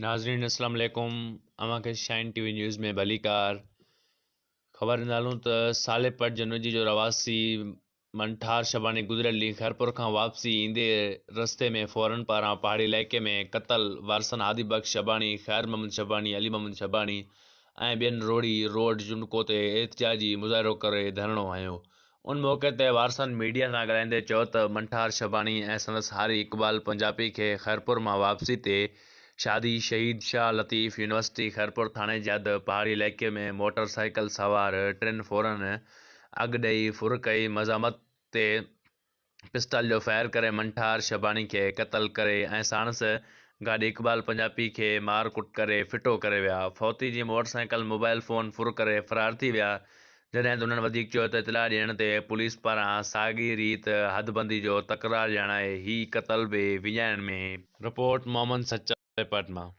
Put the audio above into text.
ناظرين اسلام عليڪم اوهان کي شائن ٽي وي نيوز ۾ ڀليڪار خبر ڏيندا هلون ته صالح پٽ جنوجي جو رهواسي منٺار شباني گذريل ڏينهن خيرپور کان واپسي ايندي رستي ۾ ڦورن پاران پهاڙي علائقي ۾ قتل وارثن هادي بخش شباني، خير محمد شباني، علي محمد شباني ۽ ٻين روهڙي روڊ جنڊڪو تي احتجاجي مظاهرو ڪري ڌرڻو هنيو ان موقعي تي وارثن ميڊيا سان ڳالهائيندي چيو ته منٺار شباڻي ۽ سندس هاري اقبال پنجابي کي خيرپور مان واپسي تي شادي شهيد شاهه لطيف يونيورسٽي خيرپور ٿاڻي جي حد پهاڙي علائقي ۾ موٽر سائيڪل سوار ٽن ڦورن اڳ ڏئي ڦر ڪئي مزاحمت تي پسٽل جو فائر ڪري منٺار شباڻي کي قتل ڪري ۽ ساڻس گاڏي اقبال پنجابي کي مار ڪٽ ڪري ڦٽو ڪري ويا فوتي جي موٽر سائيڪل موبائل فون ڦر ڪري فرار ٿي ويا جڏهن ته انهن وڌيڪ چيو ته اطلاع ڏيڻ تي پوليس پاران ساڳي ريت حدبندي جو تڪرار ڄاڻائي هي قتل به وڃائڻ ۾. رپورٽ، محمد سچل پٽ مان.